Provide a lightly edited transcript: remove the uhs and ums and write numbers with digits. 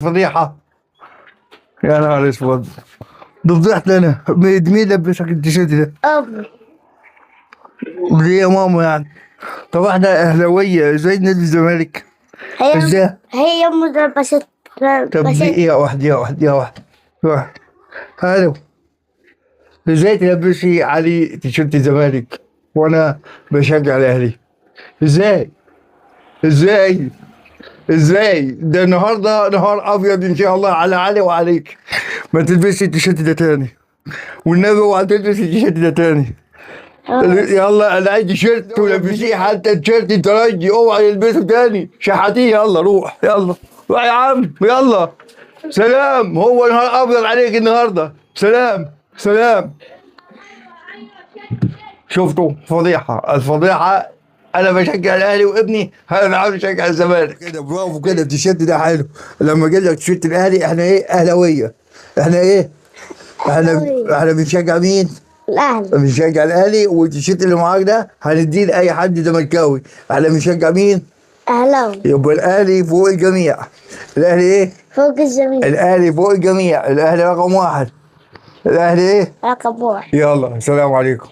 فضيحة، يا نهار اسود، ده فضيحتي انا. مين لبسك التيشيرت ده؟ أمي. ليه يا ماما يعني؟ طب احنا اهلاوية، ازاي نادي الزمالك؟ هي ازاي؟ هي أمي لبست. طب دقيقة واحدة، دقيقة واحدة، دقيقة واحدة، واحدة. الو، ازاي تلبسي علي تيشيرت الزمالك وانا بشجع الاهلي؟ ازاي؟ ازاي؟ ازاي؟ ده النهارده نهار ابيض ان شاء الله على علي وعليك. ما تلبسي التيشيرت ده تاني، والنبي اوعى تلبسي التيشيرت ده تاني. يلا انا عايز تيشيرت ولبسيه، حتى التيشيرت الترجي اوعى يلبسه تاني، شحاتيه. يلا روح، يلا روح يا عم، يلا سلام. هو نهار ابيض عليك النهارده. سلام سلام. شفتوا فضيحة؟ الفضيحة، انا بشجع الاهلي وابني انا عاوز اشجع الزمالك. كده برافو، كده التيشيرت ده حلو. لما اجيب لك تيشيرت الاهلي، احنا ايه؟ اهلاويه. احنا ايه؟ احنا احنا بنشجع مين؟ الأهلي. بنشجع الاهلي. والتيشيرت اللي معاك ده هنديه لاي حد زملكاوي. احنا بنشجع مين؟ أهلاوي. يبقى الاهلي فوق الجميع. الاهلي ايه؟ فوق الجميع. الاهلي فوق الجميع. الاهلي رقم واحد. الاهلي ايه؟ رقم واحد. يلا سلام عليكم.